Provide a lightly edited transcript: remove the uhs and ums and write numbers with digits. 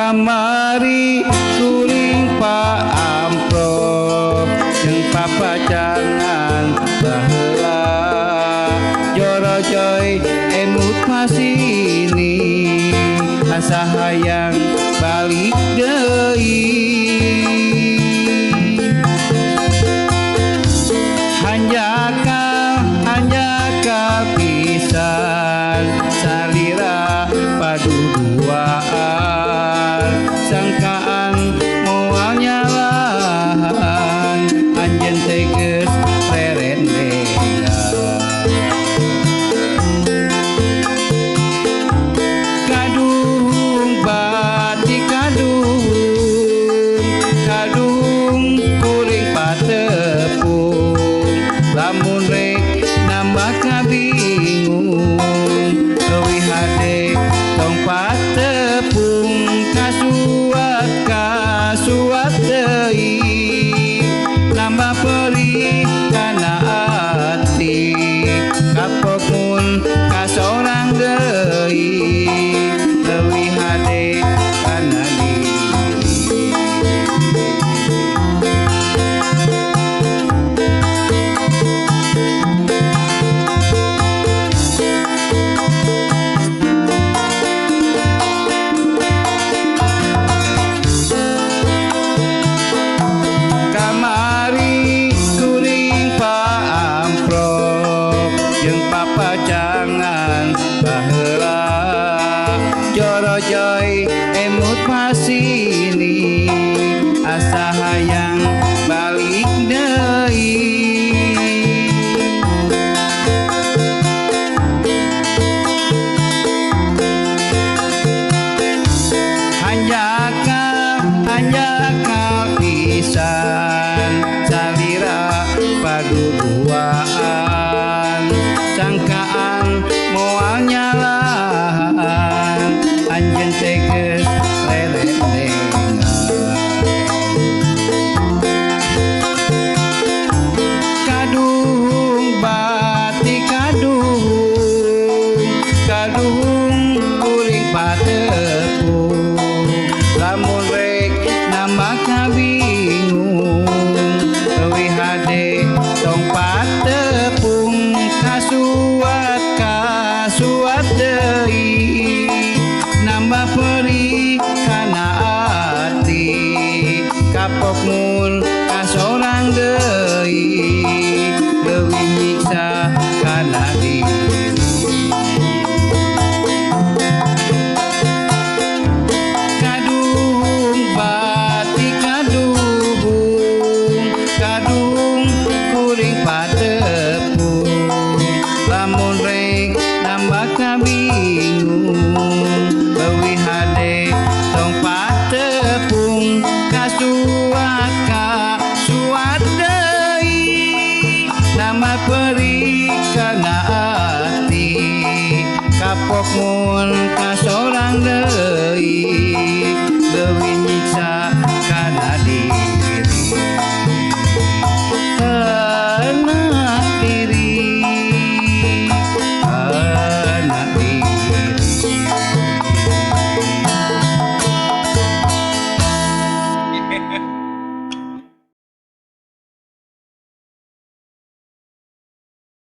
Kamari kuring paamprok jeung papacangan baheula jorojoy emut masini asa hayang balik deui hanjakal hanjakal pisan salira paduduaan sangkaan moal nyalahan anjeun teh geus rerendengan kadung bati kadung kadung kuring patepung lamun rek nambah kabingung leuwih hade tong patepung kasuat kasuat deui nambah perih kana ati kapok mun kasorang deui leuwih hade kana diri. Kamari kuring paamprok jeung papacangan baheula jorojoy emut masini asa hayang balik deui hanjakal hanjakal pisan salira paduduaan sangkaan moal nyalahan anjeun teh geus rerendengan kadung bati kadung kadung kuring patepung lamun rek nambah kabingung leuwih hade tong patepung kasuat kasuat deui nambah perih kana ati kapok mun kasorang deui leuwih nyiksa kana diri. Kadung bati kadung kadung kuring patepung lamun rek nambah kabingung leuwih hade tong patepung kasuat kasuat deui nambah perih kana ati kapok mun kasorang deui leuwih